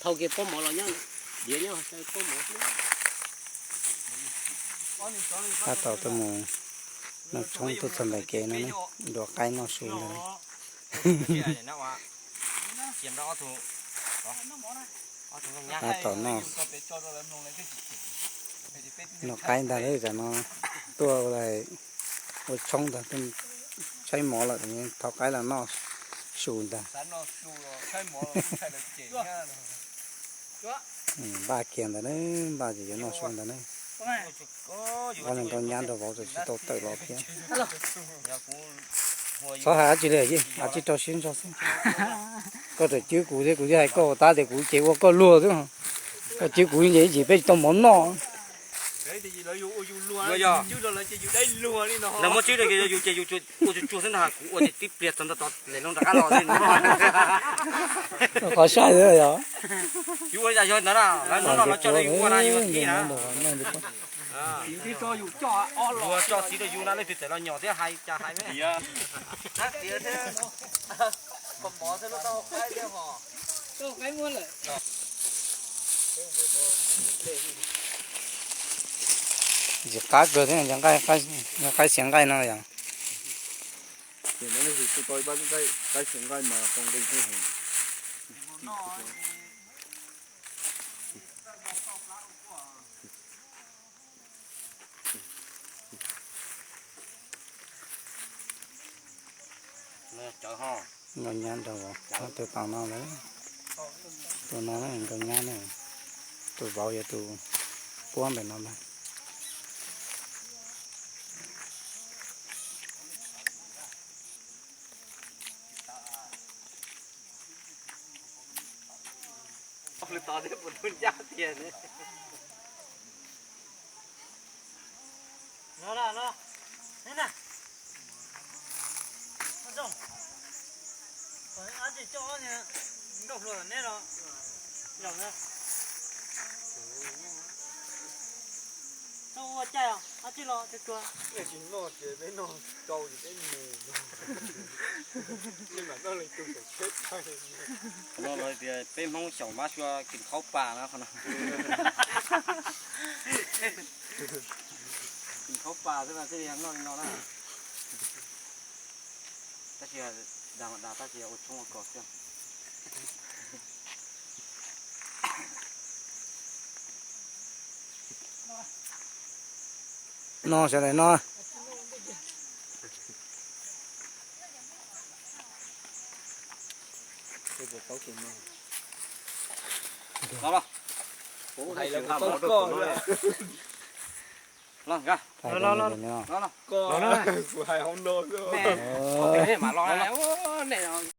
Thau kiag pob mov los nyob, diav nyob pob mov. Tab tom tuaj mus noj tshoob tuaj txog ntawm kev no, nrog qaib noj su ntag. Tab tom noj, noj qaib ntag lawm, tam no tuaj ua tshoob ntag, tshaib mov lawm, thau qaib los noj su ntag. Npaj kiag ntawd na, npaj ces yuav noj su ntag na. Ob leeg nkauj nyab nrog vauv tsis tau tawm los thiab. Txhob hais dab tsi li, av tsij rau siab ntso xwb. Koj tseem cwb kuv thiab, kuv twb hais koj tab tias kuv ces ua koj luag xwb. Koj cwb kuv ces ib tsam peb tsis tau mov noj. Lawv muab tswb rau yus ces yus ua tsuag tsuag xwb ntag, kuv ua ces tib pliag txog nto tod lem loo rov qab los xwb. Qhov saib xwb yog. Yus ua li cas yog ntawd na, lawv hnub no lawv tso rau yus ua na yus ua tib na. Luag tso txiv rau yus na, leej twg txawm los nyom thiab hais cas hais. Ntxim qab kawg thiab, qaib xiav nqaij no yom. Nkauj nyab nrog vauv, tus tau no lawm, tus no nkauj nyab na, tus vauv yog tus puab ntawm no ntag. Tsis noj ces peb noj rau ces peb mus no. Peb mam noj leej twg saum tsheb tag. Qhov no lawv tias peb Hmoob xyaum mab sua kis khaub pas no qhov no. Kis khaub pas xwb mas thiaj li noj li no na. Tab sis dag mas dag tab sis ua tshoob ua kos xwb. No sawv daws no. Los, los. Los, los, los. Los, los, los. Kuv hais hauv no xwb. Nej, nej mam los, nej.